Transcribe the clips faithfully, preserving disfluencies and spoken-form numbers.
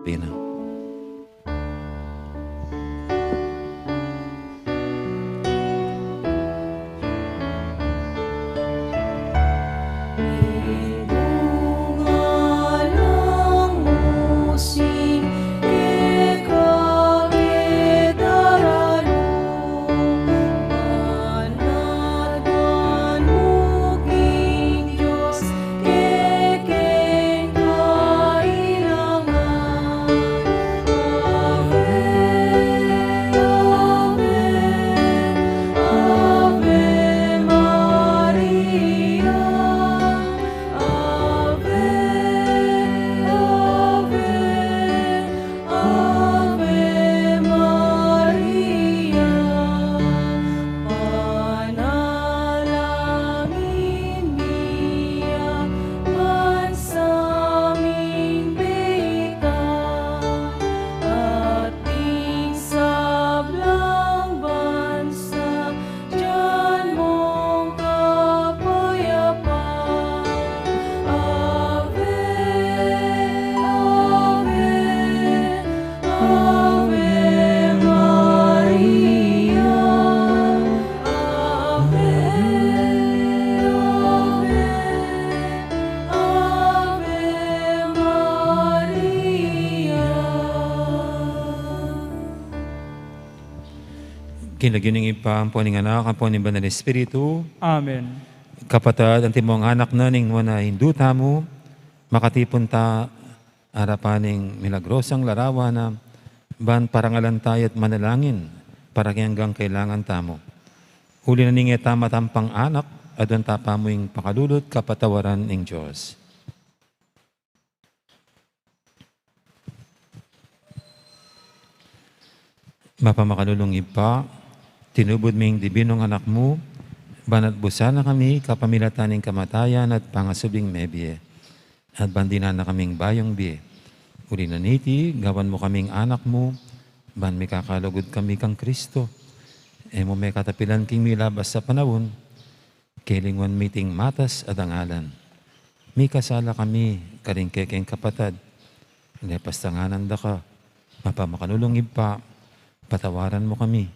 Pina. Ave Maria, panalangin mi ya ban sa ming bika, at ding sablang bansa, dian mung kapayapan. Ave, Ave, Ave Maria. Ave, Ave, Ave Maria. King lagyu ning Ibpa, ampo ning Anak, ampo ning Banal Espiritu. Amen. Kapatad, antimong anak na ning nuan a Indu tamu, makatipun ta arapan ning milagrosang larawan na, ban parangalan taya at manalangin para king anggang kailangan tamu. Uli na ning e ta matampang anak, aduan ta pamu ing pakalulu at kapatawaran ning Dios. Mapamakalulung Ibpa, tinubud ming dibinung Anak mu, ban atbusan na kami kapamilatan ning kamatayan at pangasubling mebie, at ban dinan na kaming bayung bie. Uli na niti, gawan mu kaming anak mu, ban mikakalugud kami kang Kristo. E mu me katapilan king milabas a panaun, kelinguan mi iting matas a dangalan. Mikasala kami karing kekeng kapatad. Lepas tanganan da ka, mapamakalulung Ibpa, patawaran mu kami.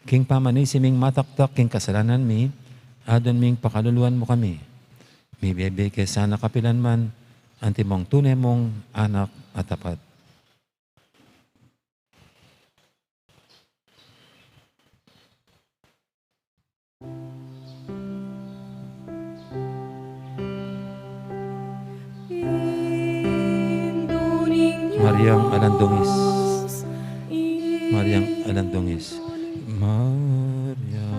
King pamanisi ming mataktak king kasalanan mi, aduan ming pakaluluan mu kami. Mibie ke sana kapilan man, antimong tune mung anak a tapat. Mariang alandungis. Mariang alandungis. Maria.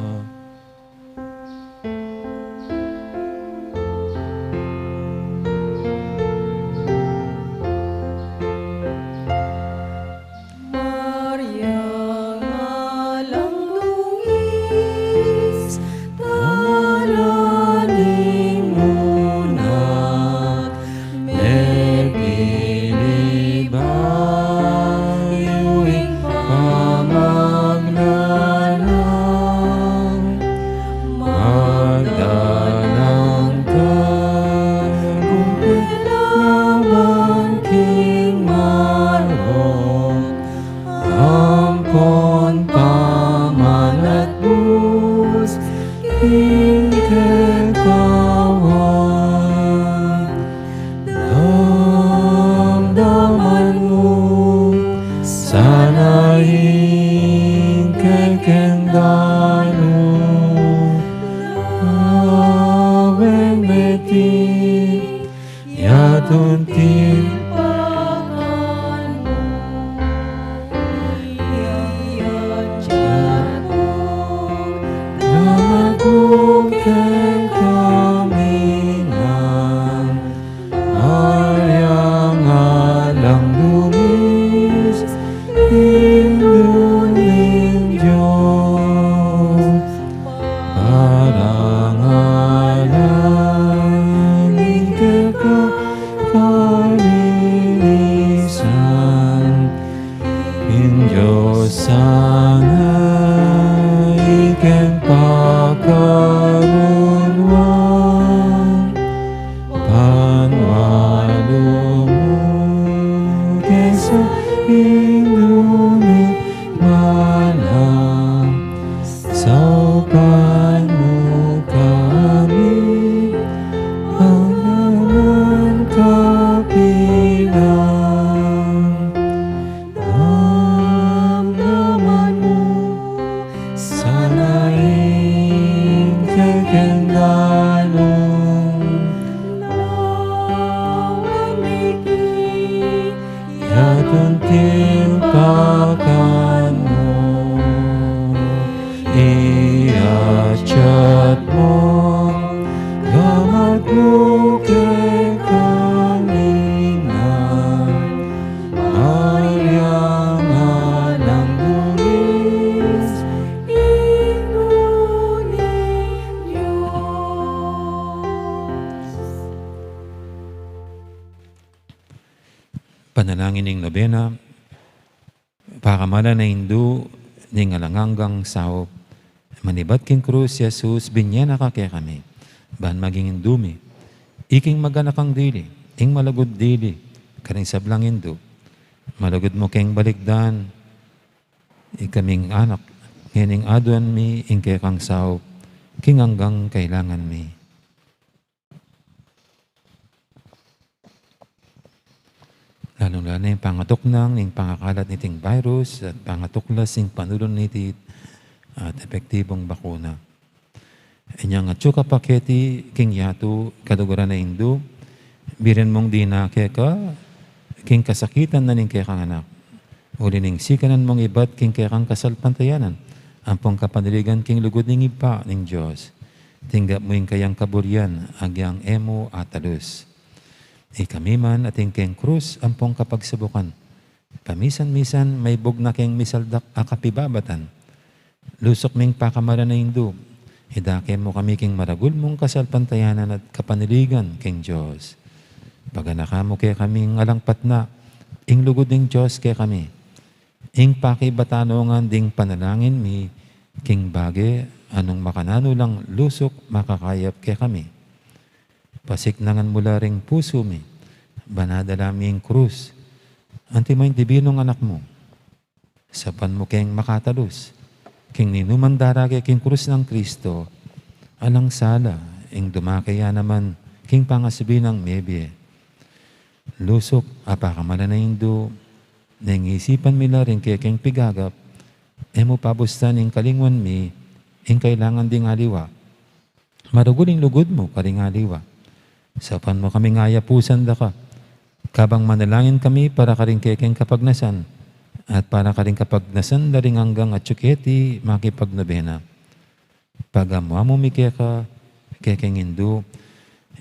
Mariang alandungis, tala ning munat, mepili bayu ing pamagnanan, magdalang tagumpit laban king marok, ampon pamanatbus king ketawan. Damdaman mu sana ing kekeng danu, lawen metin, yatun tipakan mu, iyan jatmung, damaku kekami ngan, Mariang alandungis, Indu ning Dios, parangalan ing keka kalinisan, ing Dios sana ikeng pakarunwan, panwalu mu kesa Panu kami, anyaman kapilan, damdaman mu sana ing kekeng danum, lawan miki yatung timpakan mu, iyatyat mu, gamat mu kekami ngan, Maria, Indu ning Dios. Panalangin ning nobena. Pakamalan a Indu ning alang anggang saup, manibat king krus i Jesus, binye na ka kekami ban maging Indu mi. Iking maganakang dili, ing malugud dili karing sablang indu, malugud mu keng balikdan. Ikaming anak, ngening aduan mi ing kekang saup king anggang kailangan mi. Lalung-lalu na ing pangatuknang ning pangakalat niting virus at pangatuklas ning panulun niti at epektibung bakuna. Inyang atyu ka pa keti king yatu, kaluguran a Indu, biren mung dinake ka king kasakitan na ning kekang anak. Uli ning sikanan mung ibat king kekang kasalpantayanan ampong kapanaligan king lugud ning Ibpa ning Dios. Tinggap mu ing kayang kaburian agyang e mu atalus. Ikami man atin keng krus ampong kapagsabukan, pamisan-misan maibug na keng misaldak a kapibabatan. Lusuk ming pakamalan a Indu, idake mu kami king maragul mung kasalpantayanan at kapanaligan king Dios. Paganaka mu kekaming alang patna ing lugud ning Dios kekami. Ing pakibatanungan ding panalangin mi king bage a nung makananu lang lusuk makakayap kekami. Pasiknangan mu la ring pusu mi ban adala mi ing krus antimo ing dibinung Anak mu. Saupan mu keng makatalus king ninuman darake king krus nang Kristo, alang sala ing dumake ya naman king pangasubli nang mebie. Lusuk a pakamalan a Indu, neng isipan mi la ring kekeng pigagap, e mu pabustan ing kalingwan mi ing kailangan ding aliwa. Maragul ing lugud mu karing aliwa. Saupan mu kaming ayapusan da ka kabang manalangin kami para karing kekeng kapagnasan at para karing kapagnasan da ring anggang atyu keti makipagnobena. Pagamu-amu mi keka, kekeng Indu,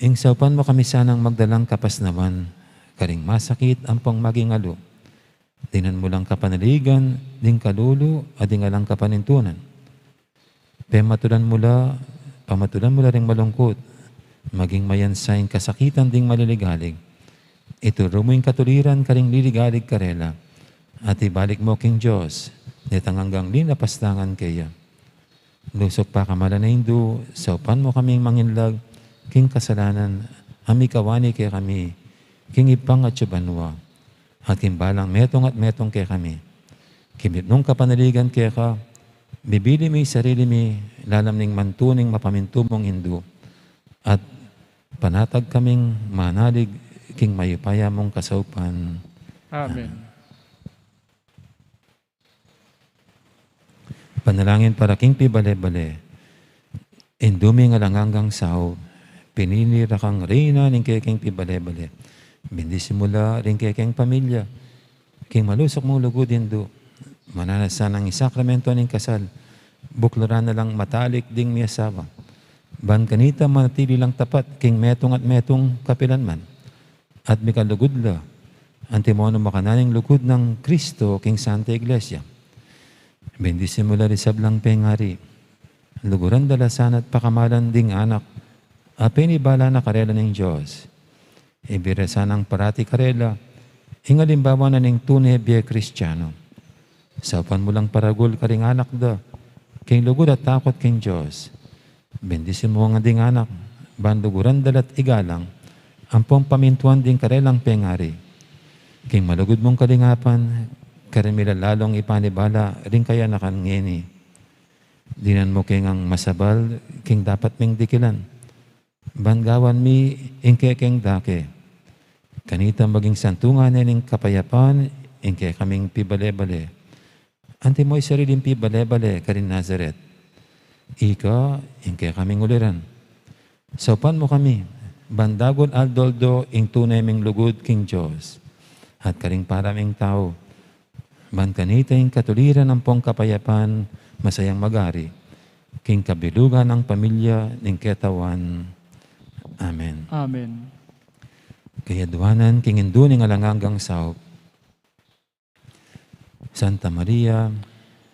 ing saupan mu kami sanang magdalang kapasnawan karing masakit ampong maging alu. Dinan mu lang kapanaligan ding kalulu at ding alang kapanintunan. Pamatulan mu la, pamatulan mu la ring malungkut, maging mayansa ing kasakitan ding maliligalig. Ituru mu ing katuliran karing liligalig karela, at ibalik mu king Dios detang anggang linapastangan keya. Lusuk pakamalan a Indu, saupan mu kaming manginlag king kasalanan a mikawani kekami king Ibpang atyu banua, at king balang metung at metung kekami. King mitmung kapanaligan keka, bibili mi sarili mi lalam ning mantu ning mapamintu mung Indu, at panatag kaming manalig king mayupaya mung kasaupan. Amen. Panalangin para king pibale-bale. Indu ming alang anggang saup, pinili ra kang Reyna ning kekeng pibale-bale. Bendisi mu la ring kekeng pamilya king malusuk mung lugud, Indu. Mananu na sanang isakramento ning kasal, buklaran na lang matalik ding miasawa, ban kanita manatili lang tapat king metung at metung kapilanman. At mikalugud la antimo nung makananu ning lugud nang Kristo king Santa Iglesia. Bendisi mu la ring sablang pengari. Luguran da la sana at pakamalan ding anak a penibala na karela ning Dios. Ibie ra sanang parati karela ing alimbawa na ning tune bie Kristiano. Saupan mu lang paragul karing anak da king lugud at takut king Dios. Bendisi mu ngan ding anak ban luguran da la't igalang ampong pamintuan ding karelang pengari. King malugud mung kalingapan, karin mi la lalung ipanibala ring kayanakan ngeni. Dinan mu ke ngang masabal king dapat ming dikilan. Ban gawan mi ing kekeng dake. Kanita maging santungan ne ning kapayapan ing kekaming pibale-bale. Antimo ing sariling pibale-bale karin Nazaret. Ika ing kekaming uliran. Saupan mu kami, ban dagul aldo-aldo ing tune ming lugud king Dios at karing para ming tau. Ban kanita ing katuliran ampong kapayapan, masayang magari king kabilugan nang pamilya ning ketawan. Amen. Amen. Kayadwanan king Indu ning alang anggang saup. Santa Maria,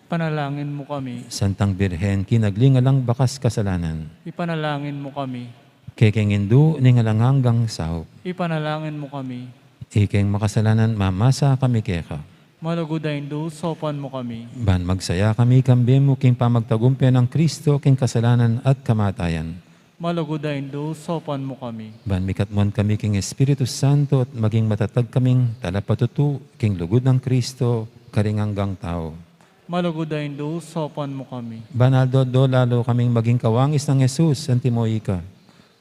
ipanalangin mu kami. Santang Birhen, kinagli ning alang bakas kasalanan, ipanalangin mu kami. Kekeng Indu ning alang anggang saup, ipanalangin mu kami. Ikeng makasalanan, mamasa kami keka. Malugud a Indu, saupan mu kami. Ban magsaya kami king bie mu king pamagtagumpe nang Kristo king kasalanan at kamatayan. Malugud a Indu, saupan mu kami. Ban mikatmuan kami king Espiritu Santo at maging matatag kaming talapatutu king lugud nang Kristo karing anggang tau. Malugud a Indu, saupan mu kami. Ban aldo-aldo lalu kaming maging kawangis nang Jesus, antimo ika.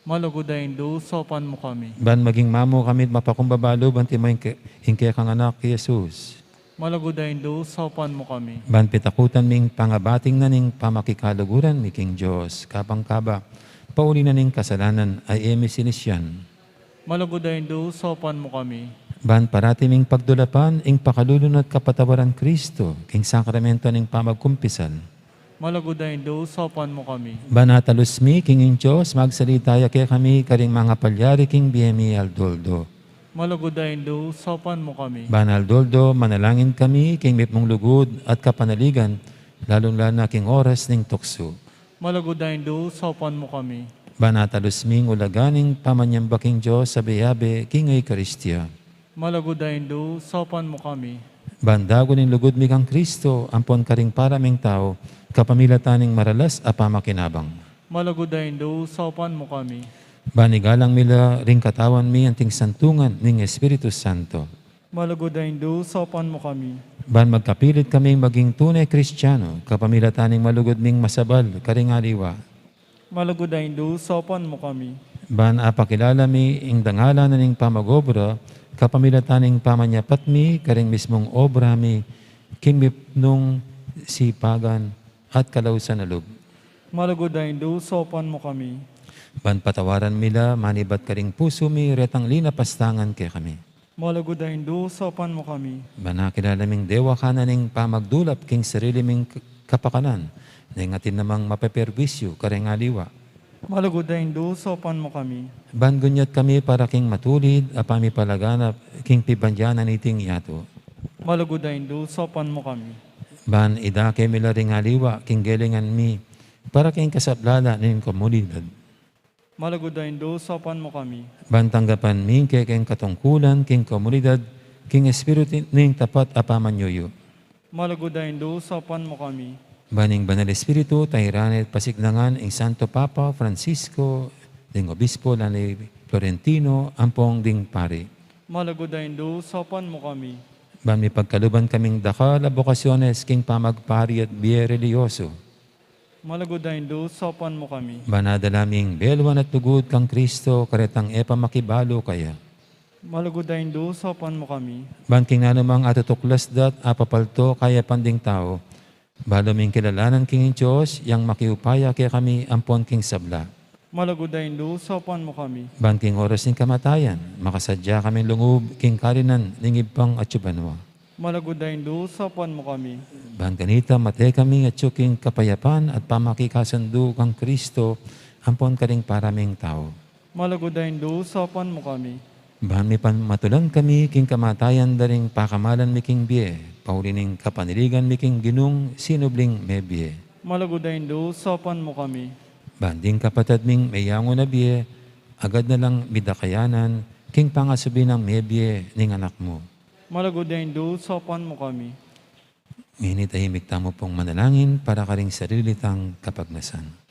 Malugud a Indu, saupan mu kami. Ban maging mamu kami at mapakumbaba lub, antimo ing ke-, ing kekang Anak, Jesus. Malugud a Indu, saupan mu kami. Ban pitakutan ming pangabating na ning pamakikaluguran mi king Dios, kabang kaba, pauli na ning kasalanan a e mi sinisian. Malugud a Indu, saupan mu kami. Ban parati ming pagdulapan ing pakalulu na at kapatawaran Kristo king sakramento ning pamagkumpisal. Malugud a Indu, saupan mu kami. Ban atalus mi king ing Dios, magsalita ya kekami karing mangapalyari king bie mi aldo-aldo. Malugud a Indu, saupan mu kami. Ban aldo-aldo manalangin kami king mipnung lugud at kapanaligan, lalung-lalu na king oras ning tuksu. Malugud a Indu, saupan mu kami. Ban atalus ming ulaga ning pamanyamba king Dios abe-abe king Eukaristia. Malugud a Indu, saupan mu kami. Ban dagul ing lugud mi kang Kristo ampon karing para ming tau, kapamilatan ning maralas a pamakinabang. Malugud a Indu, saupan mu kami. Ban igalang mi la ring katawan mi anting santungan ning Espiritu Santo. Malugud a Indu, saupan mu kami. Ban magkapilit kaming maging tune Kristiano, kapamilatan ning malugud ming masabal karing aliwa. Malugud a Indu, saupan mu kami. Ban apakilala mi ing dangalan na ning pamag-obra, kapamilatan ning pamanyapat mi karing mismung obra mi king mipnung sipagan at kalausan a lub. Malugud a Indu, saupan mu kami. Ban patawaran mi la manibat karing pusu mi retang linapastangan kekami. Malugud a Indu, saupan mu kami. Ban akilala ming dewakan na ning pamagdulap king sarili ming k-, kapakanan, neng atin namang mapeperwisyu karing aliwa. Malugud a Indu, saupan mu kami. Ban gunyat kami para king matulid a pamipalaganap king pibandian na niting yatu. Malugud a Indu, saupan mu kami. Ban idake mi la ring aliwa king gelingan mi para king kasaplalan ning komunidad. Malugud a Indu, saupan mu kami. Ban tanggapan mi ing kekeng katungkulan king komunidad king espiritu ning tapat a pamanyuyu. Malugud a Indu, saupan mu kami. Ban ing Banal Espiritu tairan at pasiknangan ing Santo Papa Francisco, ding Obispo Lani Florentino, ampong ding pari. Malugud a Indu, saupan mu kami. Ban mipagkaluban kaming dakal a bokasyones king pamagpari at bie relihiyoso. Malugud a Indu, saupan mu kami. Ban adala ming belwan at lugud kang Kristo karetang e pa makibalu kaya. Malugud a Indu, saupan mu kami. Ban king nanumang atutuklas da at apapalto kayapan ding tau, balu ming kilalanan king Dios yang makiupaya kekami ampon king sabla. Malugud a Indu, saupan mu kami. Ban king oras ning kamatayan, makasadya kaming lungub king karinan ning Ibpang atsu banua. Malugud a Indu, saupan mu kami. Ban kanita mate kami atsu king kapayapan at pamakikasundu kang Kristo ampon karing para ming tau. Malugud a Indu, saupan mu kami. Ban mipamatulan kami king kamatayan da ring pakamalan mi king bie, pauli ning kapanaligan mi king Ginung sinubling mebie. Malugud a Indu, saupan mu kami. Ban ding kapatad ming meyangu na bie, agad na lang midakayanan king pangasubi nang mebie ning Anak mu. Malugud a Indu, saupan mu kami. Ngeni tahimik tamu pong manalangin para karing sarili tang kapagnasan.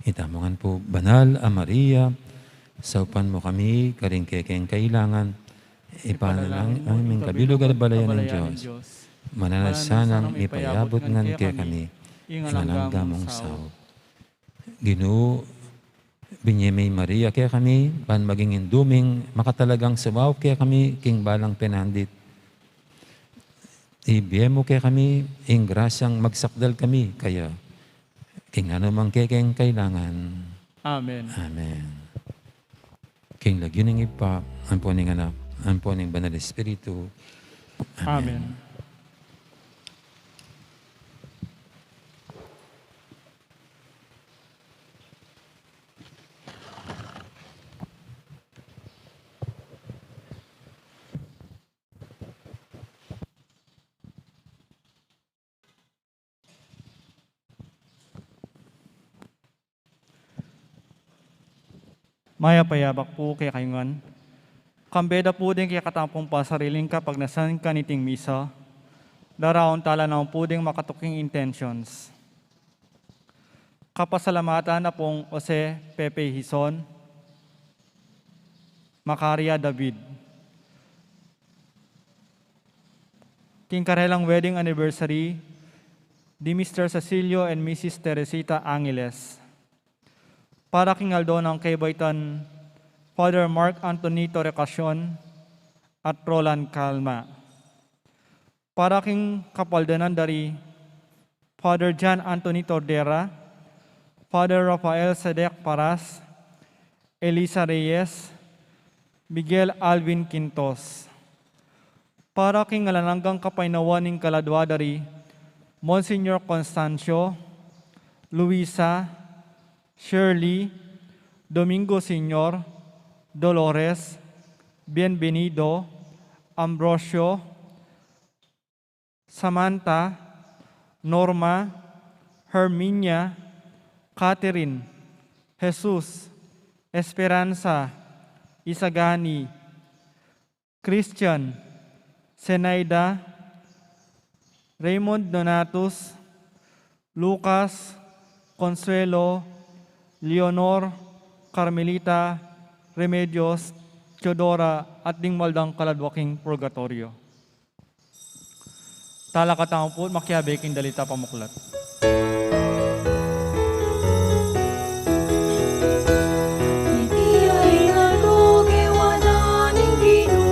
Itamu ngan pu, Banal a Maria, saupan mu kami karing kekeng kailangan, Ipanalangin mi ing kabilug a balayan ning Dios. Mananu sanang mipayabut ngan kekami ing alang angga mung saup. Ginu, binie me i Maria kekami, ban maging indu ming makatalagang sumaup kekami king balang penandit. Ibie mu kekami ing grasyang magsakdal kami kaya king nanu mang kekeng kailangan. Amen. Amen. King lagyu ning Ibpa, ampo ning Anak, ampo ning Banal Espiritu. Amen. Amen. Mayap a yabak pu kekayu ngan. Kambe da pu ding kekatamung pasariling kapagnasan kaniting misa. Daraun tala naman pu ding makatuking intentions. Kapasalamatan Apung Jose Pepe Hizon, Macaria David. King karelang wedding anniversary di Mister Cecilio and Missus Teresita Angeles. Para king aldo nang kebaitan Father Mark Anthony Torrecacion at Roland Calma. Para king kapaldanan da ri Father John Anthony Tordera, Father Rafael Sedek Paras, Elisa Reyes, Miguel Alvin Quintos. Para king alang anggang kapaynawan ning kaladua da ri Monsignor Constancio, Luisa, Shirley, Domingo Senior, Dolores, Bienvenido, Ambrosio, Samantha, Norma, Herminia, Catherine, Jesus, Esperanza, Isagani, Christian, Zenaida, Raymond Donatus, Lucas, Consuelo, Leonor, Carmelita, Remedios, Teodora, at ding maldang kaladua king purgatorio. Talakad tamu pu at makiabe king dalita pamuklat. Iti ya ing aldo gewa na ning Ginu,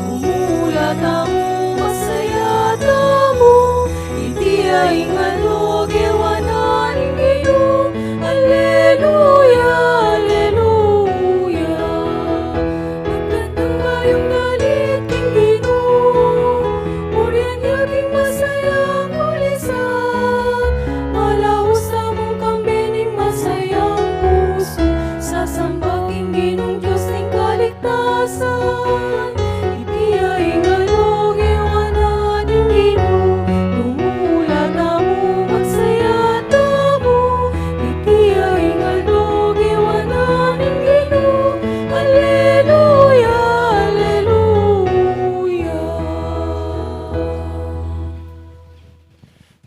mumula tamu, masaya tamu. Iti ya ing aldo gewa na ning Ginu, aleluya, aleluya. Magdandang bayung dalit king Ginu, purian ya king masayang kulisan. Malaus tamung kambe ning masayang pusu, sasamba king Ginung Dios ning kaligtasan. Iti ya ing aldo gewa na ning Ginu, mumula tamu, magsaya tamu. Iti ya ing aldo gewa na ning Ginu, aleluya, aleluya.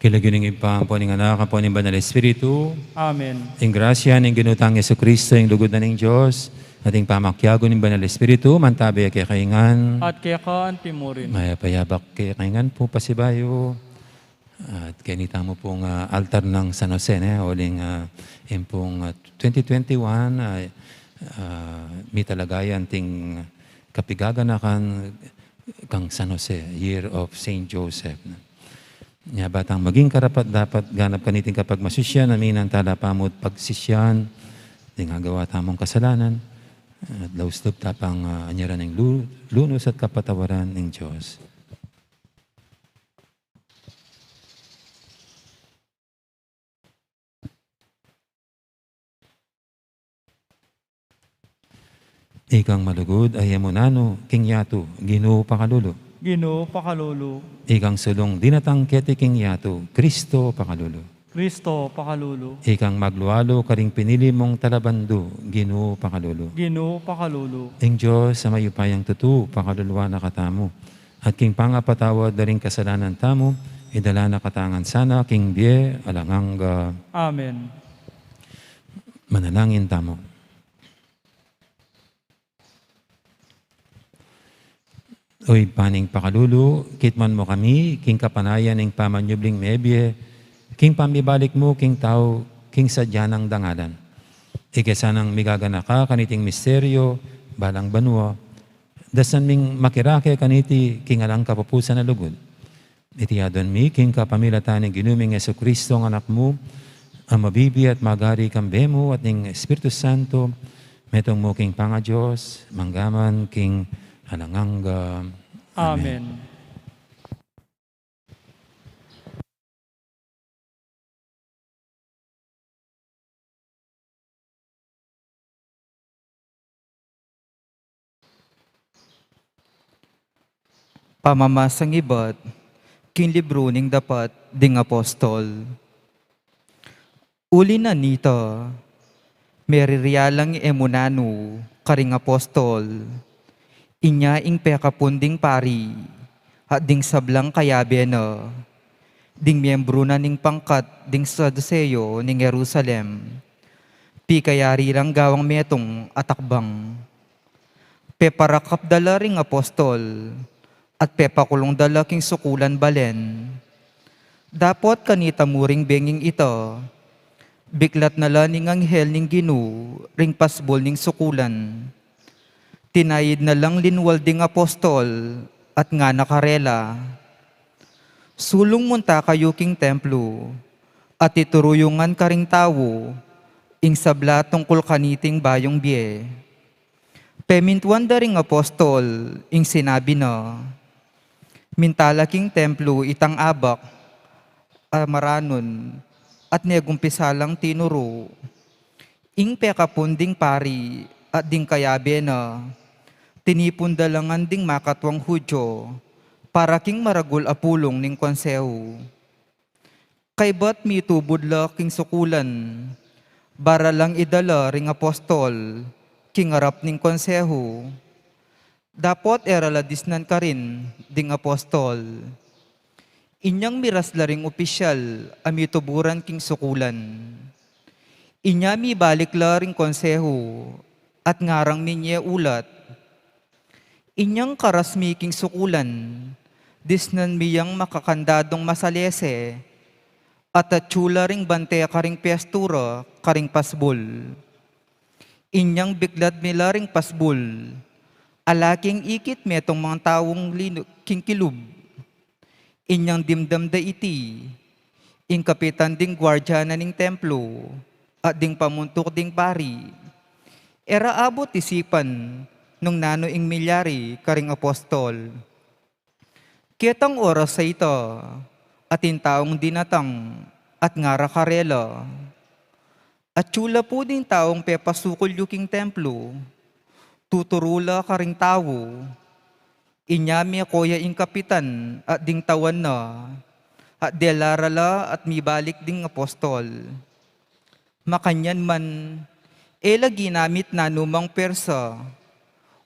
King lagyu ning Ibpa, ampo ning Anak, ampo ning Banal Espiritu. Amen. Ing grasya ning Ginu tang Jesucristo, ing lugud na ning Dios, at ing pamakiabe ning Banal Espiritu, mantabe ya kekayu ngan. At keka anti mu rin. Mayap a yabak kekayu ngan pu pasibayu. At keni tamu pung, ah, altar nang San Jose, ne? Uling, ah, ing pung, ah, twenty twenty-one, ah, ah, mitalaga ya anting kapigaganakan kang San Jose, Year of Saint Joseph. Nya ba tang maging karapat-dapat ganap kaniting kapagmasusian, aminan tala pa mu't pagsisian ding agawa tamung kasalanan, at laus lub ta pang, ah, anyaran ing lu-, lunus at kapatawaran ning Dios. Ikang malugud a e mu nanu king yatu, Ginu pakalulu. Ginu pakalulu. Ikang sulung dinatang keti king yatu, Kristo pakalulu. Kristo pakalulu. Ikang maglualu karing pinili mung talabandu, Ginu pakalulu. Ginu pakalulu. Ing Dios a mayupayang tutu pakaluluan na katamu. At king pangapatawad da ring kasalanan tamu, idala na katamu ngan sana king bie alang angga. Amen. Manalangin tamu. O Ibpa ning pakalulu, kitmuan mu kami king kapanayan ning pamanyubling mebie, king pamibalik mu king tau, king sadya nang dangalan. Ike sanang migaganaka kaniting misteryo, balang banua, dasan ming makirake kaniti king alang kapupusan a lugud. Iti adwan mi king kapamilatan ning Ginu ming Jesucristo, a Anak mu, a mabibie at magari kambe mu at ning Espiritu Santo, metung mu king pangaDios, mangga man king alang angga. Amen. Amen. Pamamasang ibat king libru ning Dapat ding Apostol. Uli na nita, meririalang e mu nanu karing apostol, inya ing pekapun ding pari at ding sablang kayabe na, ding miyembru na ning pangkat ding Saduseo ning Jerusalem. Pikayari lang gawang metung a takbang. Peparakap da la ring apostol, at pepakulung da la king sukulan balen. Dapot kanita mu ring benging ita, biklat na la ning anghel ning Ginu ring pasbul ning sukulan. Tinayid na lang linwal ding apostol at ngana karela, "Sulung munta kayu king templo, at ituru yu ngan karing tau ing sabla tungkul kaniting bayung bie." Pemintuan da ring apostol ing sinabi na. Minta la king templo itang abak a maranun, at negumpisa lang tinuru. Ing pekapun ding pari at ding kayabe na, tinipun da la ngan ding makatuang Judio para king maragul a pulung ning konsehu. Kaybat mitubud la king sukulan, bara lang idala ring apostol king arap ning konsehu. Dapot e ra la disnan karin ding apostol. Inyang miras la ring opisyal a mituburan king sukulan. Inya mibalik la ring konsehu at ngarang minye ulat. Inyang karas mi king sukulan, disnan mi yang makakandadung masalese, at atyu la ring bante karing piestura karing pasbul. Inyang biklat mi la ring pasbul, ala king ikit metung mang taung linu-, king kilub. Inyang dimdam da iti ing kapitan ding guardia na ning templo at ding pamuntuk ding pari. E ra abut isipan nung nanu ing milyari karing apostol. Ketang oras a ita, atin taung dinatang at ngara karela, "Atyu la pu ding taung pepasukul yu king templo, tuturu la karing tau." Inya meko ya ing kapitan at ding tauan na, at dela ra la at mibalik ding apostol. Makanyan man, e la ginamit nanumang persa,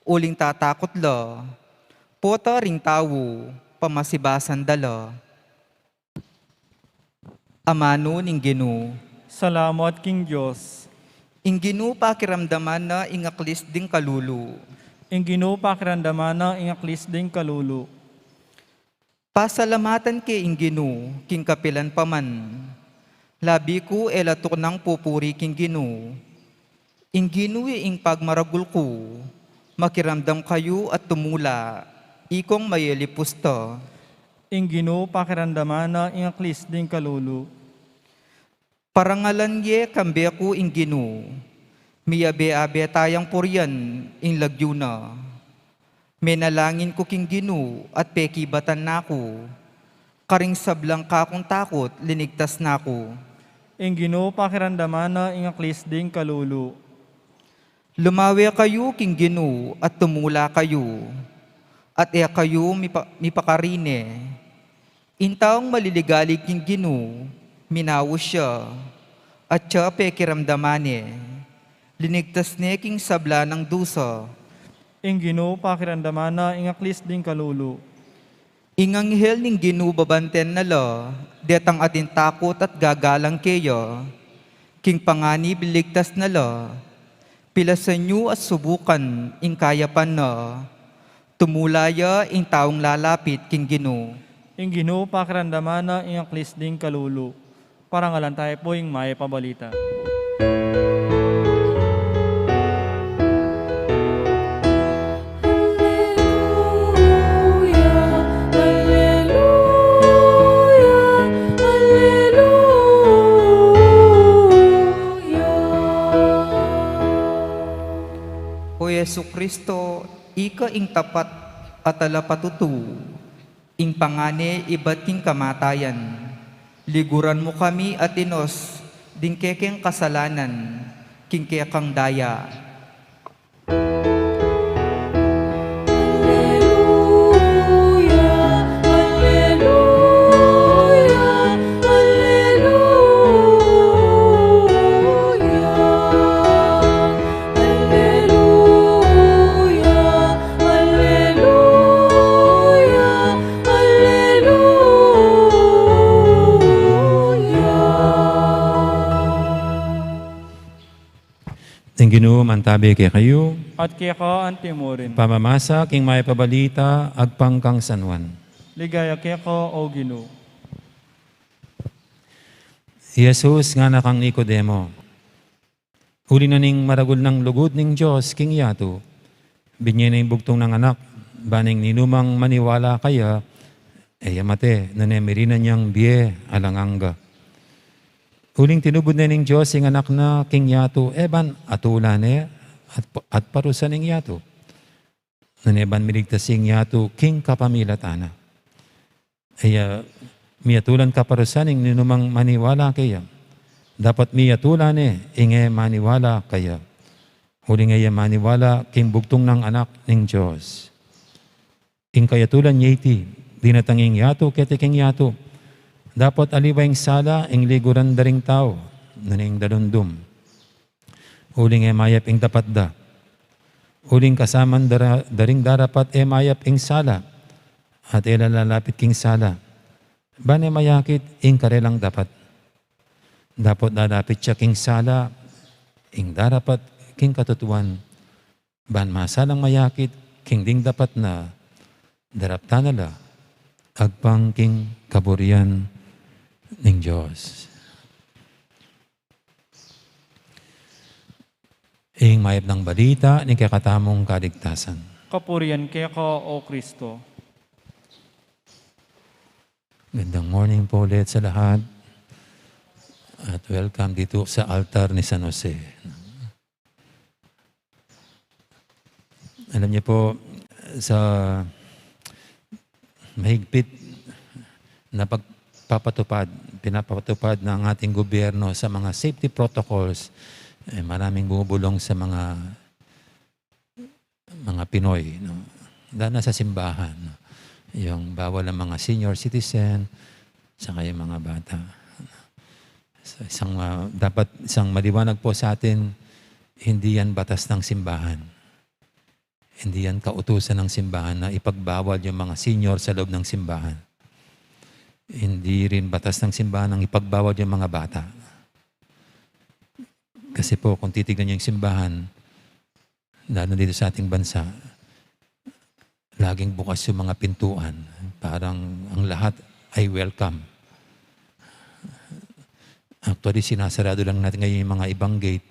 uling tatakut la, pota ring tau, pamasibasan da la. Amanu ning Ginu. Salamat king Dios. Ing Ginu pakiramdaman na ing aklis ding kalulu. Ing Ginu pakiramdaman na ing aklis ding kalulu. Pasalamatan ke ing Ginu king kapilan pa man. Labi ku e la tuknang pupuri king Ginu. Ing Ginu ya ing pagmaragul ku, makiramdam kayu at tumula, ikong mayalipusta. Ing Ginu pakiramdaman na ing aklis ding kalulu. Parangalan ye kambe ku ing Ginu, miyabe-abe tayang purian ing lagyu na. Menalangin ku king Ginu at pekibatan na ku, karing sablang kakung takut linigtas na ku. Ing Ginu pakiramdaman na ing aklis ding kalulu. Lumawe kayu king Ginu at tumula kayu, at e kayu mipa-, mipakarine. Ing taung maliligalig king Ginu, minaus ya, at ya pekiramdaman ne. Linigtas ne king sabla nang dusa. Ing Ginu pakiramdaman na ing aklis ding kalulu. Ing anghel ning Ginu babanten na la detang atin takut at gagalang keya. King panganib ligtas na la. Pilasan yu at subukan ing kayapan na, Tumula ya ing taung lalapit king Ginu. Ing Ginu pakiramdaman na ing aklis ding kalulu. Parangalan tamu pu ing mayap a balita. Alleluia, alleluia, alleluia. O Jesucristo, ika ing tapat a talapatutu, ing pangane ibat king kamatayan. Liguran mu kami, Atinus, ding kekeng kasalanan, king kekang daya. Alleluia, alleluia, alleluia. Alleluia, alleluia, alleluia. Ing Ginu mantabi kekayu. At keka antimurin. Pamamasa king mayap a balita agpang kang San Juan. Ligaya keka, O Ginu. I Jesus ngana kang Nicodemo, uli na ning maragul nang lugud ning Dios king yatu, binye ne ing bugtung nang anak, ban ing ninumang maniwala kaya, e ya mate, nune mirinan yang bie alang angga. Uling tinubud ne ning Dios ing anak na king yatu, e ban atulan ne at, at parusan ing yatu, nune ban miligtas ing yatu king kapamilatan na. E ya miyatulan kaparusan ing ninumang maniwala kaya. Dapat miyatulan ne ing e maniwala kaya, uling e ya maniwala king bugtung nang Anak ning Dios. Ing kayatulan ya iti, dinatang ing yatu keti king yatu. Dapat aliwa ing sala ing liguran da ring tau, nune ing dalundum. Uling e mayap ing dapat da. Uling kasaman dara-, da ring darapat e mayap ing sala, at e la lalapit king sala, ban e mayakit ing karelang dapat. Dapat lalapit ya king sala ing darapat king katutuan, ban masalang mayakit king ding dapat na daraptan na la agpang king kaburian ning Dios. Ing mayap nang balita ning kekatamung kaligtasan. Kapurian keka, O Kristo. Gandang morning po ulit sa lahat. At welcome dito sa altar ni San Jose. Alam niyo po, sa mahigpit na pagpapatupad, pinapatupad ng ating gobyerno sa mga safety protocols, eh, maraming bumubulong sa mga, mga Pinoy, no? Lalo na sa simbahan, no? Yung bawal ang mga senior citizen, saka yung mga bata. So, isang, ah, dapat isang maliwanag po sa atin, hindi yan batas ng simbahan. Hindi yan kautusan ng simbahan na ipagbawal yung mga senior sa loob ng simbahan. Hindi rin batas ng simbahan ang ipagbawal yung mga bata. Kasi po, kung titignan niyo yung simbahan, lalo dito sa ating bansa, laging bukas yung mga pintuan. Parang ang lahat ay welcome. Actually, sinasarado lang natin ngayon yung mga ibang gate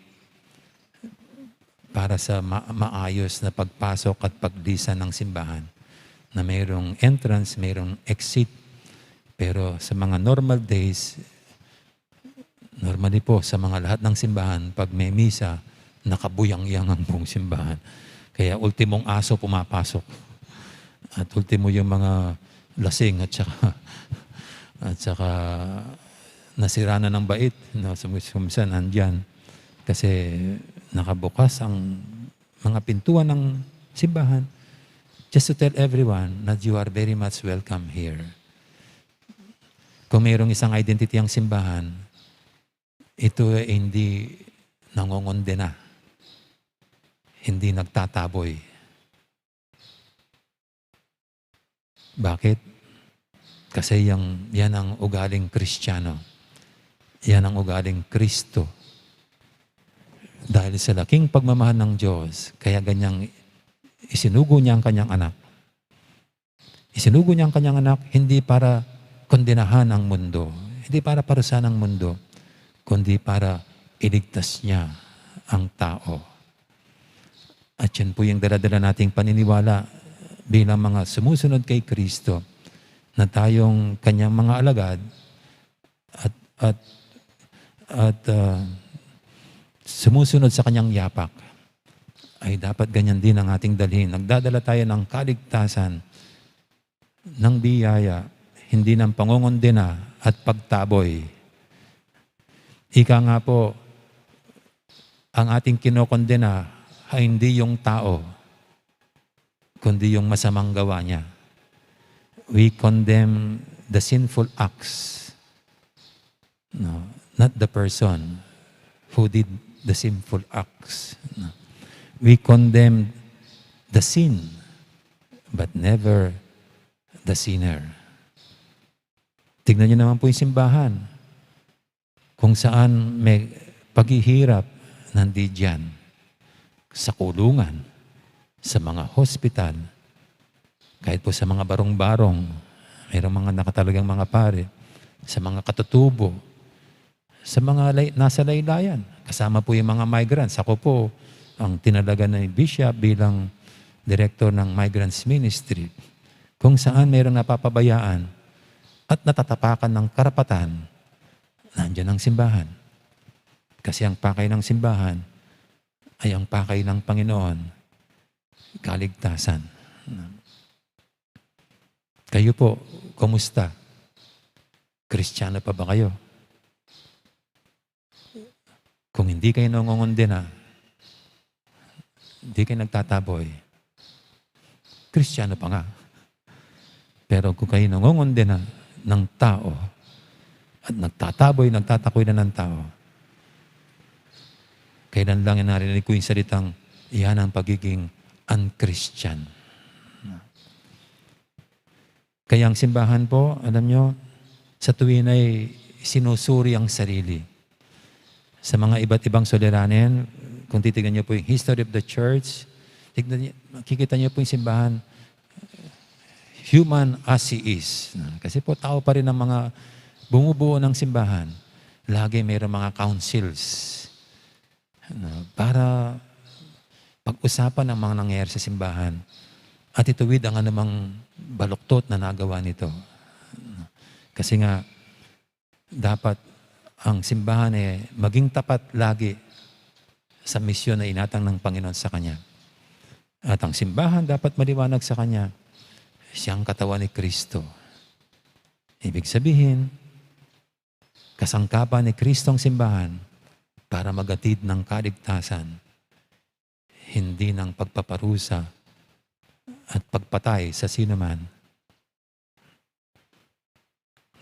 para sa ma-, maayos na pagpasok at paglisan ng simbahan, na mayroong entrance, mayroong exit. Pero sa mga normal days, normally po, sa mga lahat ng simbahan, pag may misa, nakabuyangyang ang buong simbahan. Kaya ultimong aso pumapasok. At ultimo yung mga lasing at saka, at saka nasira na ng bait, no? Sum-, minsan nandyan. Kasi nakabukas ang mga pintuan ng simbahan. Just to tell everyone that you are very much welcome here. Kung mayroong isang identity ang simbahan, ito ay hindi nangongondena, hindi nagtataboy. Bakit? Kasi yang, yan ang ugaling Kristiyano. Yan ang ugaling Kristo. Dahil sa laking pagmamahal ng Diyos, kaya ganyang isinugo niya ang kanyang anak Isinugo niya ang kanyang anak hindi para kondenahan ang mundo, hindi para parusahan ang mundo, kundi para iligtas niya ang tao. At yan po yung dala-dala nating paniniwala bilang mga sumusunod kay Kristo, na tayong kanyang mga alagad at, at, at, ah, sumusunod sa kanyang yapak, ay dapat ganyan din ang ating dalhin. Nagdadala tayo ng kaligtasan ng biyaya, hindi ng pangongondena at pagtaboy. Ika nga po, ang ating kinokondena ay hindi yung tao, kundi yung masamang gawa niya. We condemn the sinful acts, no, not the person who did the sinful acts. No. We condemn the sin, but never the sinner. Tignan niyo naman po yung simbahan, kung saan may paghihirap, nandiyan. Sa kulungan, sa mga hospital, kahit po sa mga barong-barong, mayroong mga nakatalagang mga pari, sa mga katutubo, sa mga lay-, nasa laylayan. Kasama po yung mga migrants. Ako po ang tinalaga ni Bishop bilang director ng Migrants Ministry, kung saan mayroong napapabayaan at natatapakan ng karapatan, nandiyan ang simbahan. Kasi ang pakay ng simbahan ay ang pakay ng Panginoon, kaligtasan. Kayo po, kumusta? Kristiyano pa ba kayo? Kung hindi kayo nangongondena, hindi kayo nagtataboy, Kristiyano pa nga. Pero kung kayo nangongondena ng tao at nagtataboy, nagtatakwil na ng tao, kailan lang narinig ko yung salitang, "Yan ang pagiging unchristian." Kaya ang simbahan po, alam nyo, sa tuwin ay sinusuri ang sarili. Sa mga iba't ibang suliranin, kung titignan nyo po yung history of the church, tignan nyo, makikita nyo po yung simbahan, human as he is. Kasi po, tao pa rin ang mga bumubuo ng simbahan. Lagi mayroong mga councils, ano, para pag-usapan ang mga nangyayari sa simbahan at ituwid ang anumang baluktot na nagawa nito. Kasi nga, dapat ang simbahan, eh, maging tapat lagi sa misyon na inatang ng Panginoon sa kanya. At ang simbahan dapat maliwanag sa kanya, siyang katawan ni Kristo. Ibig sabihin, kasangkapan ni Kristo ang simbahan para maghatid ng kaligtasan, hindi ng pagpaparusa at pagpatay sa sinuman.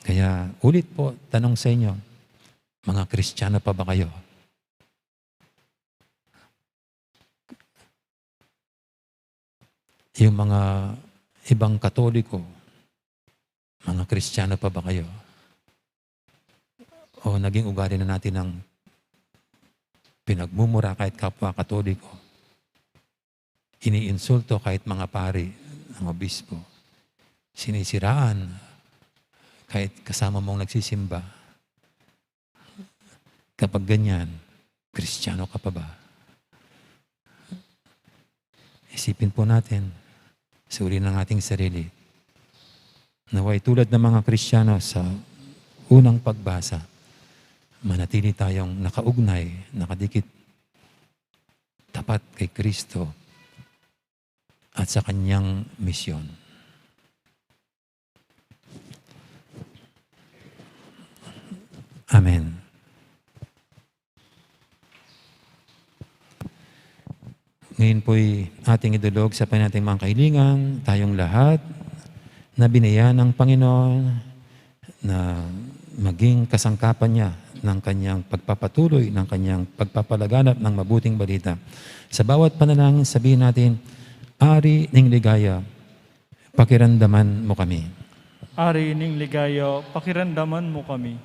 Kaya ulit po, tanong sa inyo, mga Kristiyano pa ba kayo? Yung mga ibang Katoliko, mga Kristiyano pa ba kayo? O naging ugali na natin ang pinagmumura kahit kapwa Katoliko? Iniinsulto kahit mga pari, ng obispo. Sinisiraan kahit kasama mong nagsisimba. Kapag ganyan, Kristiyano ka pa ba? Isipin po natin, suri ng ating sarili. Nawa'y tulad ng mga Kristiyano sa unang pagbasa, manatili tayong nakaugnay, nakadikit, tapat kay Kristo at sa kanyang misyon. Amen. Ngayon po'y ating idulog sa Panginoon ating mga kahilingan, tayong lahat na biyayaan ng Panginoon na maging kasangkapan niya ng kanyang pagpapatuloy, ng kanyang pagpapalaganap ng mabuting balita. Sa bawat panalangin, sabihin natin, "Ari ning ligaya, pakiramdaman mo kami." Ari ning ligaya, pakiramdaman mo kami.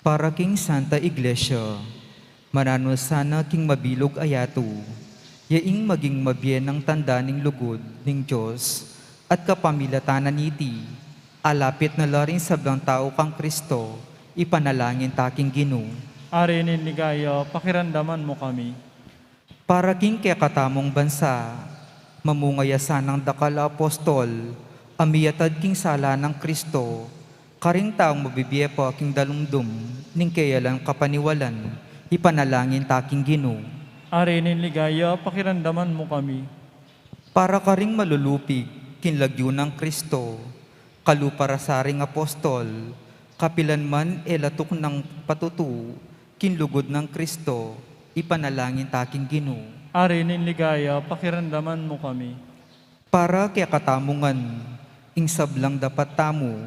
Para king Santa Iglesia, mananu sana king mabilug a yatu, ya ing maging mabie nang tanda ning lugud ning Dios, at kapamilatan na niti, alapit na la ring sablang tau kang Kristo, ipanalangin ta king Ginu. Ari ning ligaya, pakiramdaman mu kami. Para king kekatamung bansa, mamunga ya sanang dakal a apostol, a miyatad king sala nang Kristo, karing taung mabibie pa king dalumdum ning keyalang kapaniwalan, ipanalangin ta king Ginu. Ari ning ligaya, pakiramdaman mu kami. Para karing malulupig king lagyu nang Kristo, kalupa ra sa ring apostol, kapilan man e la tuknang patutu king lugud nang Kristo, ipanalangin ta king Ginu. Ari ning ligaya, pakiramdaman mu kami. Para kekatamu ngan, ing sablang dapat tamu,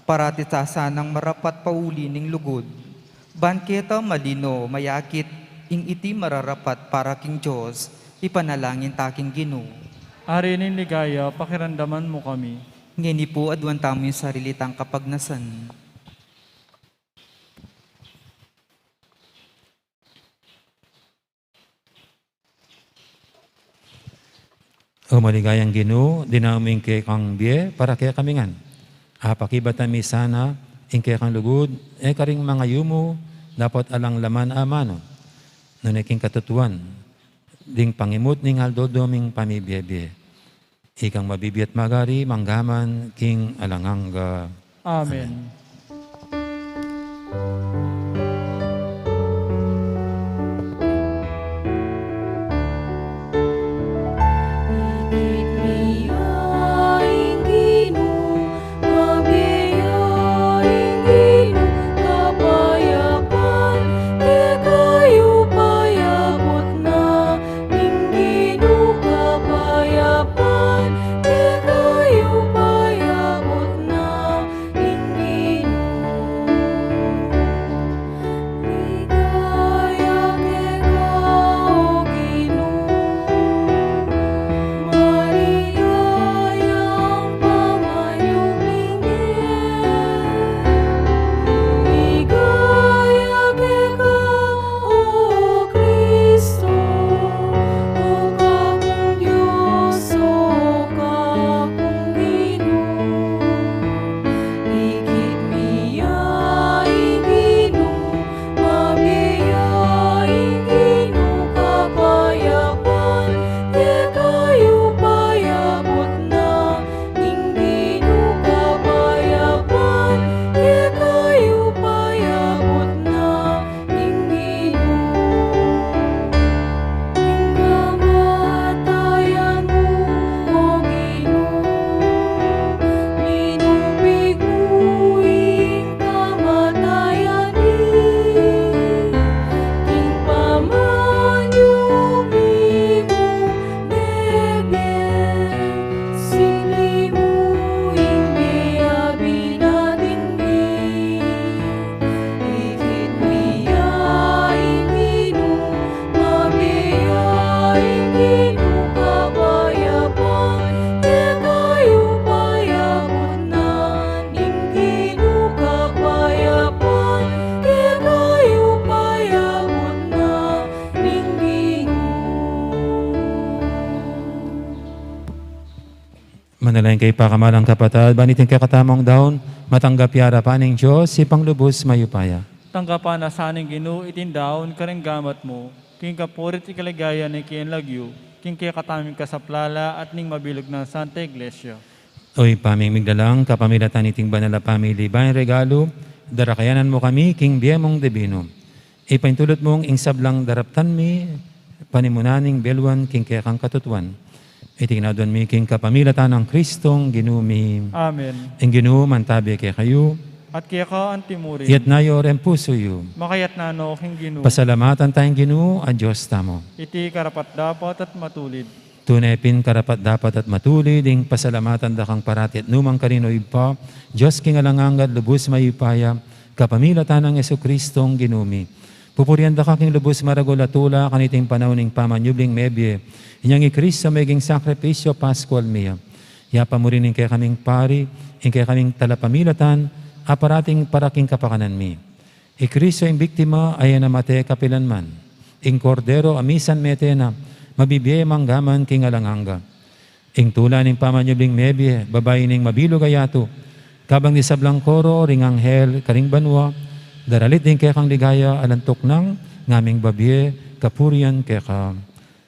parati ta sanang marapat pauli ning lugud, ban keta malino mayakit ing iti mararapat para king Dios, ipanalangin ta king Ginu. Ari ning ligaya, pakiramdaman mu kami. Ngeni pu, aduan tamu ing sarili tang kapagnasan. O maligayang Ginu, dinaun mu ing kekang bie para kekami ngan. Apakibatan mi sana ing kekang lugud, e karing mangayumu dapot alang laman a amanu, nune king katutuan ding pangimut ning aldo-aldo ming pamibiebie. Ikang mabibie at magari, mangga man king alang angga. Amen. Amen. Ikit mi ya ing Ginu, mabie ya ing Ginu, kapayapan kekayu payabut na. Ing Ginu kapayapan kekayu payabut na, ing Ginu. Ligaya keka, o Ginu, maligayang pamanyubling e. Ligaya keka, o Kristo, o kakung Dios, o kakung Ginu. Ikit mi ya ing Ginu, mabie ya ing Ginu, kapayapan kekayu payabut na. Ing Ginu kapayapan kekayu payabut na, ing Ginu. Ing kamatayan mu, o Ginu, linupig mu ing kamatayan mi, king pamanyubling mung mebie. Simli mu ing bie a binating mi. Ikit mi ya ing Ginu, mabie ya ing Ginu, kapayapan kekayu payabut na. Ing Ginu kapayapan kekayu payabut na, ing Ginu. Manalangin kayu pakamalan kung kapatad, ban iting kekatamung daun, matanggap ya arapan ning Dios, Ibpang lubus mayupaya. Tanggapan na sa ning Ginu iting daun karing gamat mu, king kapurian at kaligayan ning keyang lagyu, king kekatamung kasaplalan at ning mabilug nang Santa Iglesia. O Ibpa ming migdalang, kapamilatan niting banal a pamilibing regalu, darakayanan mu kami king bie mung dibinu. Ipaintulut mung ing sablang daraptan mi, panimunan ning belwan king kekang katutuan. Iti ngan aduan mi king kapamilatan nang Kristong Ginu mi. Amen. Ing Ginu mantabe kekayu. At keka antimurin. Iyatas yu ring pusu yu. Makayatas no king Ginu. Pasalamatan taya ing Ginu a Dios tamu. Iti karapat-dapat at matulid. Tune pin karapat-dapat at matulid ing pasalamatan da kang parati at nukarin man, O Ibpa, Dios king alang angga at lubus mayupaya, kapamilatan nang Jesukristong Ginu mi. Pupurian da ka king lubus maragul a tula kaniting panaun ning pamanyubling mebie, inyang i Kristo meging sakripisyu paskual mi. Yabe mu rin ing kekaming pari, ing kekaming talapamilatan, a parating para king kapakanan mi. I Kristo ing biktima a e na mate kapilanman. Ing Kordero a misan mete na, mabibie manggaman king alang angga. Ing tula ning pamanyubling mebie, babai ning mabilug a yatu, kabang ding sablang koro ring anghel karing banua, daralit ding kekang ligaya, alang tuknang ngaming babie kapurian keka.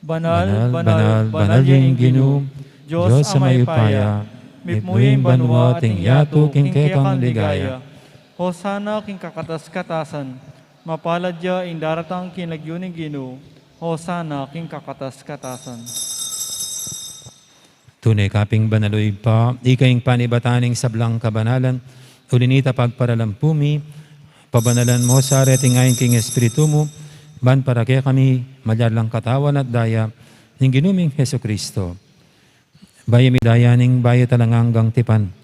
Banal, banal, banal ya ing Ginu, Dios a mayupaya, mipnu ya ing banua at ing yatu king kekang ligaya. Hosana king kakatas-katasan, mapalad ya ing daratang king lagyu ning Ginu, Hosana king kakatas-katasan. Tune ka pin banal, o Ibpa, ika ing panibatan ning sablang kabanalan, uli na nita pagparalan pu mi, pabanalan mu sa reting ain king Espiritu mu, ban para kekami, malyari lang katawan at daya, ning Ginu ming Jesucristo. Bayu mi daya ning bayu at alang anggang tipan,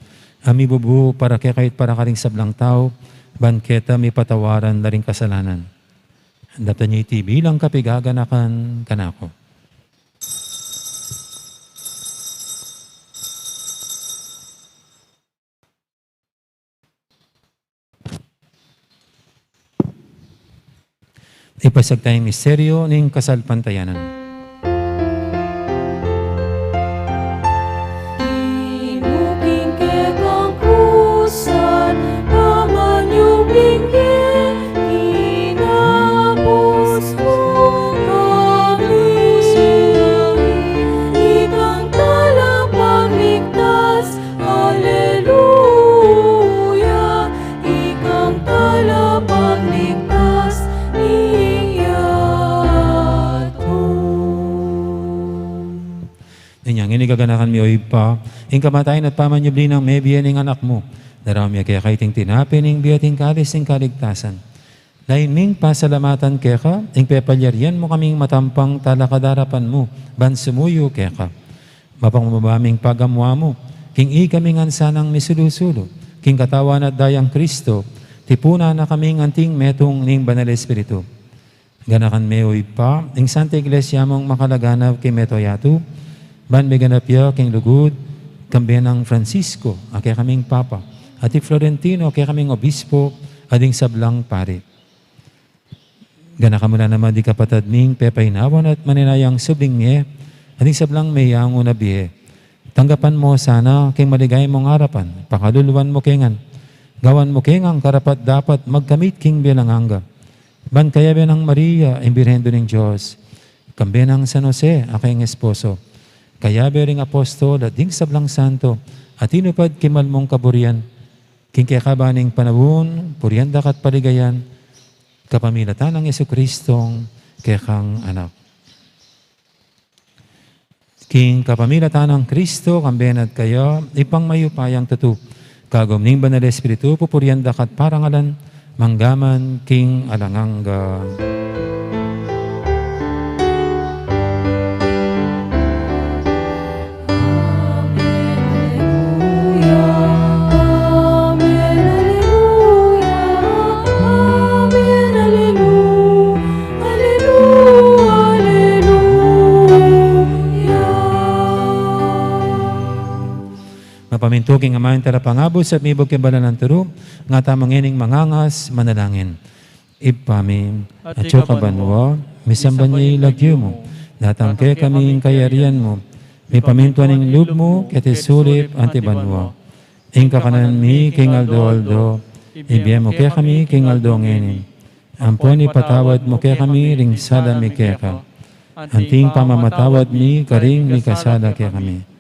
a mibubu para kekayu't para karing sablang tau, ban keta mipatawaran la ring kasalanan. Daptan ye iti bilang kapigaganakan kanaku. Ipasiag taya ing misteryu ning kasalpantayanan. Inuking kekang krusan, pamanyubling kinapus mu kami, ikang talapagligtas. Aleluya, ikang talapagligtas ning yatu. Inya ngeni gaganakan mi, o Ibpa, ing kamatayan at pamanyubli nang mebie ning Anak mu. Daraun mi keka iting tinape ning bie at ing kalis ning kaligtasan. Lain ming pasalamatan keka, ing pepalyarian mu kaming matampang talakad king arapan mu, ban sumuyu keka. Mapamaba ming pagamu-amu, king ikami ngan sanang misulu-sulu, king katawan at dayang Kristo, tipunan na kaming anting metung ning Banal Espiritu. Ganakan me, o Ibpa, ing Santa Iglesia mung makalaganap king mabilug a yatu, ban miganap ya king lugud, kambe nang Francisco, a kekaming Papa, at i Florentino, a kekaming Obispo, at ding sablang pari. Ganakan mu la naman ding kapatad ming pepainawan at maninayang subling mie, at ding sablang meyangu na bie. Tanggapan mu sana king maligaya mung arapan, pakaluluan mu ke ngan. Gawan mu ke ngan karapat-dapat magkamit king bie alang angga. Ban kayabe nang Maria, ing Birhen Indu ning Dios, kambe nang San Jose, a kayang esposo, kayabe ring apostol at ding sablang santo, a tinupad king mal mung kaburian, king kekaban ning panaun, purian da ka at paligayan, kapamilatan nang Jesucristong kekang Anak. King kapamilatan nang Kristo, kambe na at kaya, Ibpang mayupayang tutu, kagum ning Banal Espiritu, pupurian da ka at parangalan, manggaman king alang angga. Amen, aleluya. Amen, aleluya. Amen, aleluya. Aleluya, aleluya. Mapamintu king Ama ing Talapangabus at mibug king banal a turu, nga tamu ngening mangangas manalangin. Ibpa mi, atsu ka banua, misamban ya ing lagyu mu, datang kekami ing kayarian mu, mipamintuan ing lub mu, keti sulip anti banua. Ing kakanan mi king aldo-aldo, ibie mu kekami king aldo ngeni. Ampon ipatawad mu kekami ring sala mi keka, anti ing pamamatawad mi karing mikasala kekami.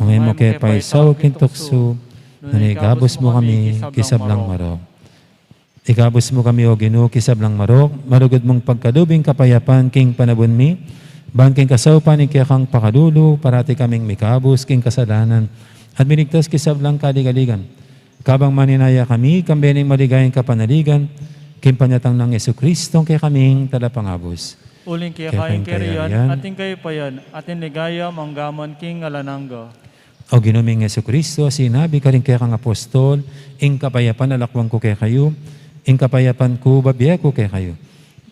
Manga e mu ke paisaul king tuksu, nune ikabus mu kami king sablang marok. Ikabus mu kami, O Ginu, king sablang marok, maragud mung pagkalub ing kapayapan king panaun mi, ban king kasaupan ning kekang pakalulu, parati kaming mikabus king kasalanan, at miligtas king sablang kaligaligan. Kabang maninaya kami, kambe ning maligayang kapanaligan, king panyatang nang Jesucristong kekaming Talapangabus. Uling keka ing kayarian, at ing kayupayan, at ing ligaya, manggaman king alang angga. O Ginu ming Jesucristo, a sinabi karing kekang apostol, ing kapayapan lakuan ku kekayu, ing kapayapan ku babie ku kekayu.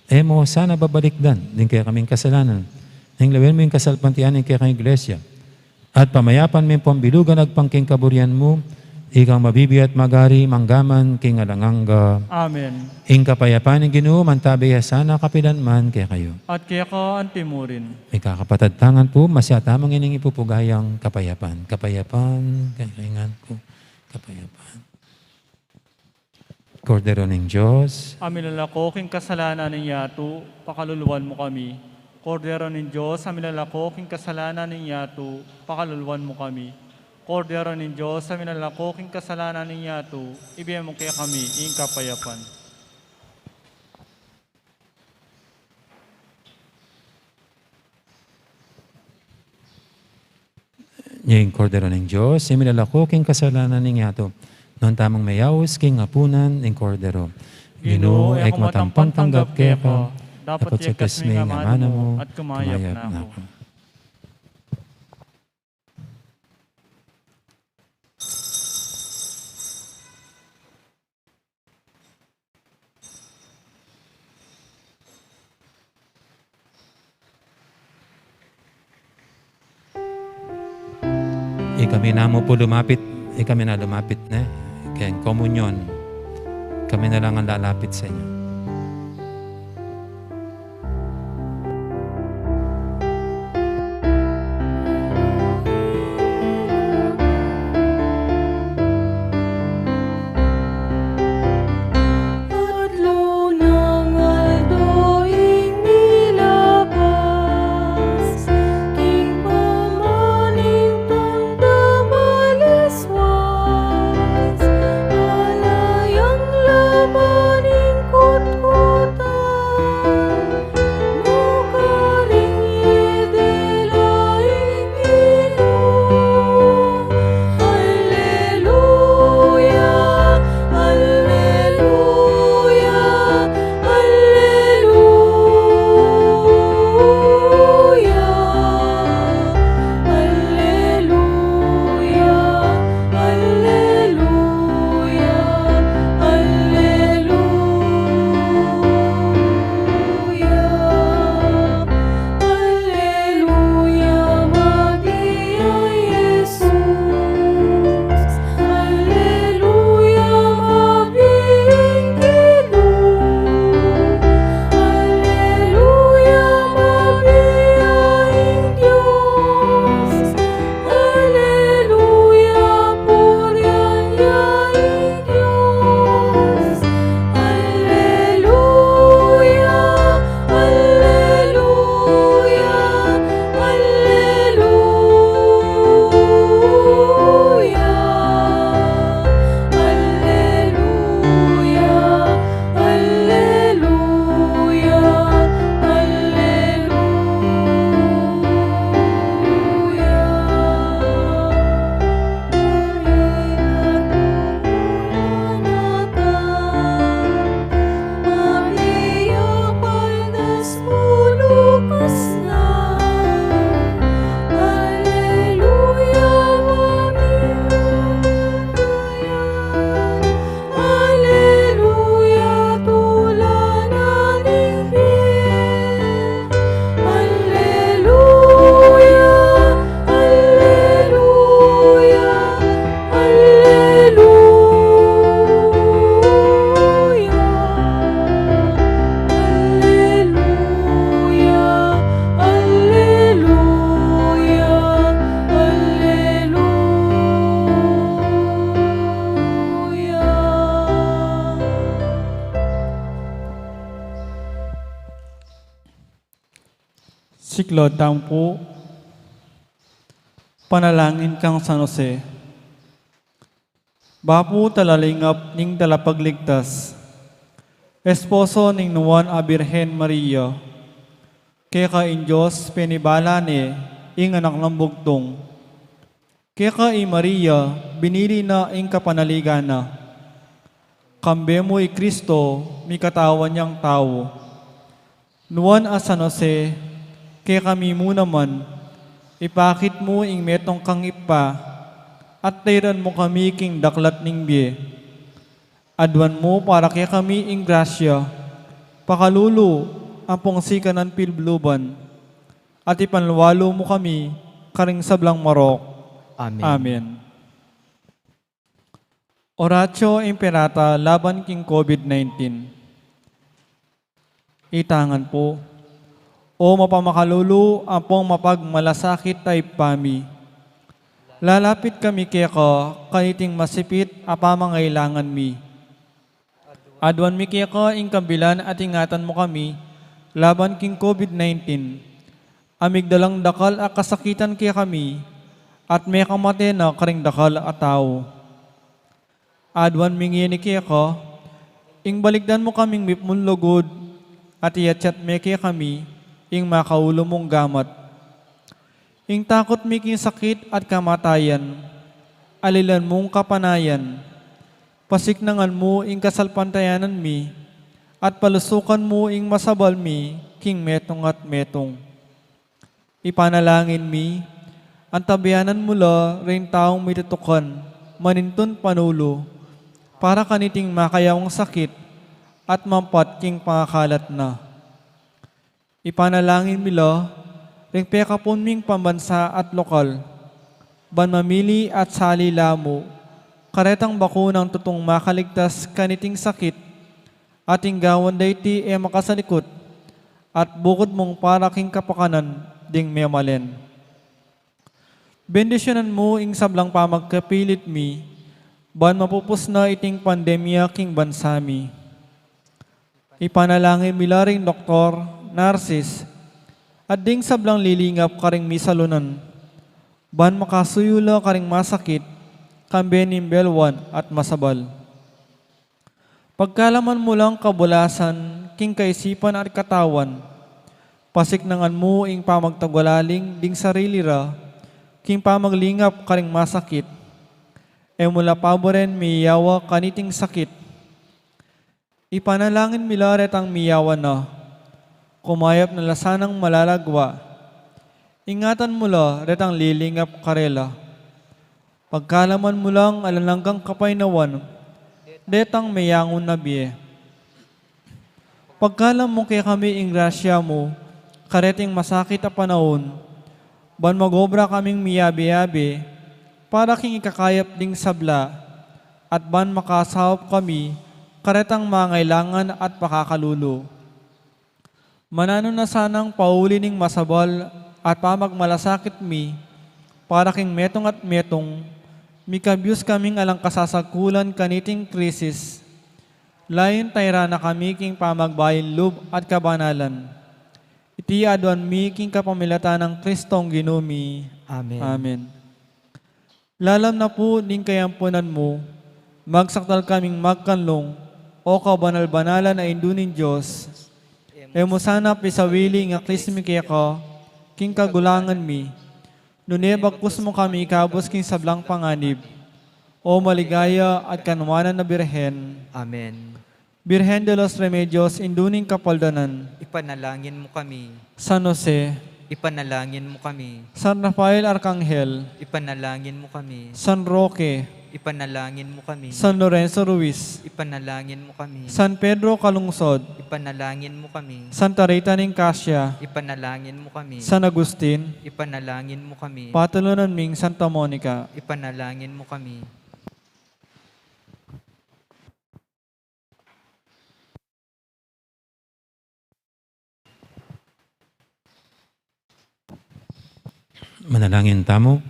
E mu sana babalikdan ding kekaming kasalanan, nune lawen mu ing kasalpantayanan ning kekang Iglesia, at pamayapan ming pambilugan agpang king kaburian mu, Ikang mabibie at magari mangga man king alang angga. Amen. Ing kapayapan ning Ginu mantabi ya sana kapilan man kekayu. At keka antimurin. Mikakapatad, tangan pu, masyata mangini ing ipupuga yang kapayapan. Kapayapan, kekayu ngan pu, kapayapan. Kordero ning Dios. A milalako king kasalanan ning yatu, pakaluluan mu kami. Kordero ning Dios, a milalako king kasalanan ning yatu, pakaluluan mu kami. Kordero ning Dios, a milalako king kasalanan ning yatu, ibie mu kekami ing kapayapan. Ing Kordero ning Dios, a milalako king kasalanan ning yatu. Nuan tamung meyaus king apunan ning Kordero. Ginu, e ku matampang tanggap keka, dapot yagkas me ing amanu mu, at kumayap na ku. Ikami namu pu lumapit, ikami na lumapit ne, keng komunyon. Kami na lang ang lalapit sa inyo. Adlaw nang aldo ing milabas, king pamaning tanda maliswas, ala yang laman ing kutkutan. Alleluia, mabie ya Jesus. Alleluia, mabie ing Ginu. Alleluia, mabie ing Dios. Alleluia, purian ya ing Dios. Alleluia, alleluia, alleluia. Alleluia, alleluia, alleluia. Alleluia, tula na ning bie. Alleluia, alleluia, alleluia. Alleluia, alleluia, alleluia. Siklaud tamu pu. Panalangin kang San Jose. Bapu talalingap ning Talapagligtas, esposo ning Nuan a Birhen Maria, keka ing Dios penibala ne ing Anak nang Bugtung. Keka i Maria binili na ing kapanaligan na. Kambe mu i Kristo mikatawan yang tau. Nuan a San Jose, kekami mu naman, ipakit mu ing metung kang Ibpa, at tairan mu kami king daklat ning bie. Aduan mu para kekami ing grasya, pakalulu ampong sikanan pilubluban, at ipanlualu mu kami karing sablang marok. Amen. Amen. Oratio Imperata laban king COVID nineteen. Itangan pu. O mapamakalulu ampong mapagmalasakit a Ibpa mi, lalapit kami keka kaniting masipit a pamangailangan mi. Aduan mi keka ing kabilan at ingatan mu kami laban king COVID nineteen, a migdalang dakal a kasakitan kekami at mekamate na karing dakal a tau. Aduan mi ngeni keka, ing balikdan mu kaming mipnung lugud, at iyatyat me kekami ing makaulu mung gamat. Ing takut mi king sakit at kamatayan, alilan mung kapanayan, pasiknangan mu ing kasalpantayanan mi, at palusukan mu ing masabal mi king metung at metung. Ipanalangin mi, antabayanan mu la ring taung mitutukan manintun panulu para kaniting makayawang sakit at mampat king pangakalat na. Ipanalangin mi la ring pekapun ming pambansa at lokal, ban mamili at sali la mu karetang bakunang tutung makaligtas kaniting sakit, at ing gawan da iti e makasalikut, at bukud mung para king kapakanan ding memalen. Bendisyunan mu ing sablang pamagkapilit mi, ban mapupus na iting pandemya king bansa mi. Ipanalangin mi la ring doktor, narsis, at ding sablang lilingap karing misalunan, ban makasuyu la karing masakit, kambe ning belwan at masabal. Pagkalaman mu lang kabulasan king kaisipan at katawan, pasiknangan mu ing pamagtagulaling ding sarili ra king pamaglingap karing masakit. E mu la paburen miyawa kaniting sakit. Ipanalangin mi la retang miyawa na, kumayap na la sanang malalagwa. Ingatan mu la retang lilingap karela. Pagkalaman mu lang alang anggang kapaynawan detang meyangu na bie. Pagkalam mu kekami ing grasya mu kareting masakit a panaun, ban magobra kaming miyabe-yabe para king ikakayap ding sabla, at ban makasaup kami karetang mangailangan at pakakalulu. Mananu na sanang pauli ning masabal at pamagmalasakit mi, para king metung at metung, mikabyus kaming alang kasasagkulan kaniting krisis, layun tayran na kami king pamagbayin lub at kabanalan. Iti aduan mi king kapamilatan nang Kristong Ginu mi. Amen. Amen. Lalam na pu ning kayampunan mu, magsakdal kaming magkanlung, o kabanal-banalan a Indu ning Dios. E mu sana pisawili ing aklis mi keka king kagulangan mi, nune bagkus mu kami ikabus king sablang panganib, o maligaya at kanuanan a Birhen. Amen. Birhen de los Remedios, Indu ning Kapaldanan. Ipanalangin mu kami. San Jose. Ipanalangin mu kami. San Rafael Arkanghel. Ipanalangin mu kami. San Roque. Ipanalangin mu kami. San Lorenzo Ruiz. Ipanalangin mu kami. San Pedro Calungsod. Ipanalangin mu kami. Santa Rita ning Cascia. Ipanalangin mu kami. San Agustin. Ipanalangin mu kami. Patulunan ming Santa Monica. Ipanalangin mu kami. Manalangin tamu.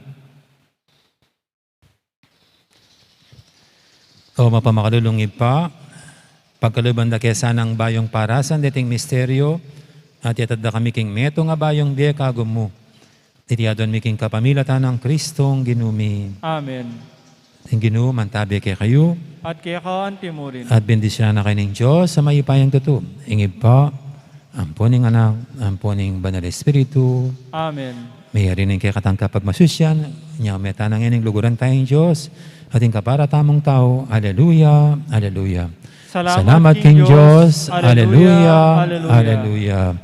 O mapamakalulung Ibpa, pagkaluban da ke sanang bayung parasan deting misteryo, at iyatad da kami king metung a bayung bie kagum mu. Iti aduan mi king kapamilatan nang Kristong Ginu mi. Amen. Ing Ginu mantabi kekayu. At keka antimurin. At bendisyunan na kayu ning Dios a mayupayang tutu, ing Ibpa, ampo ning Anak, ampo ning Banal Espiritu. Amen. Meyari ning kekatang kapagmasusyan, nya meta na ngeni ing luguran taya ning Dios, at ing kapara tamung tau. Aleluya, aleluya. Salamat king Dios. Aleluya, aleluya.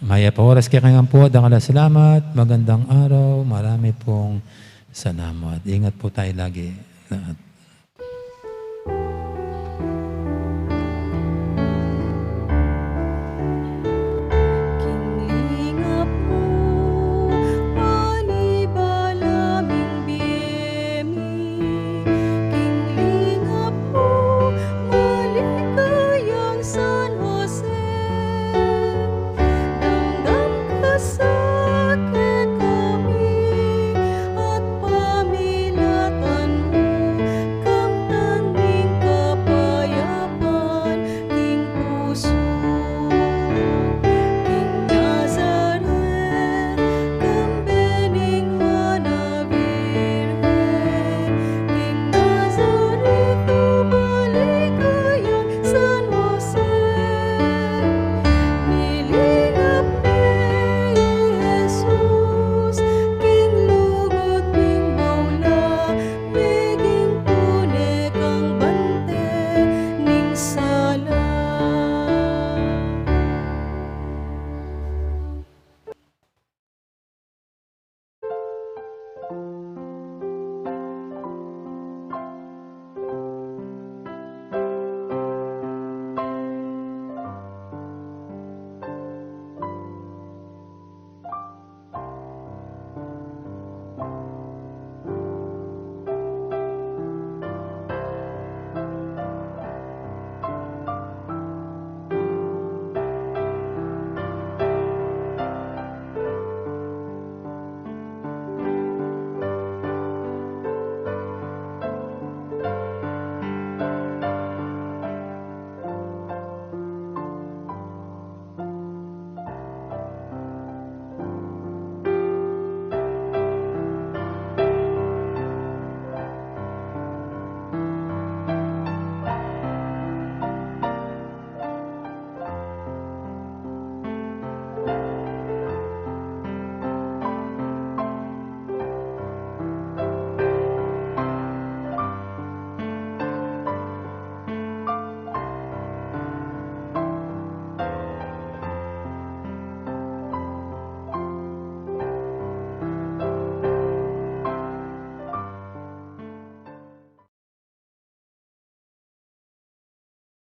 Mayap a oras kekayung ampo, dakal a salamat, magandang araw, marami pong salamat. Ingat po tayo lagi lahat.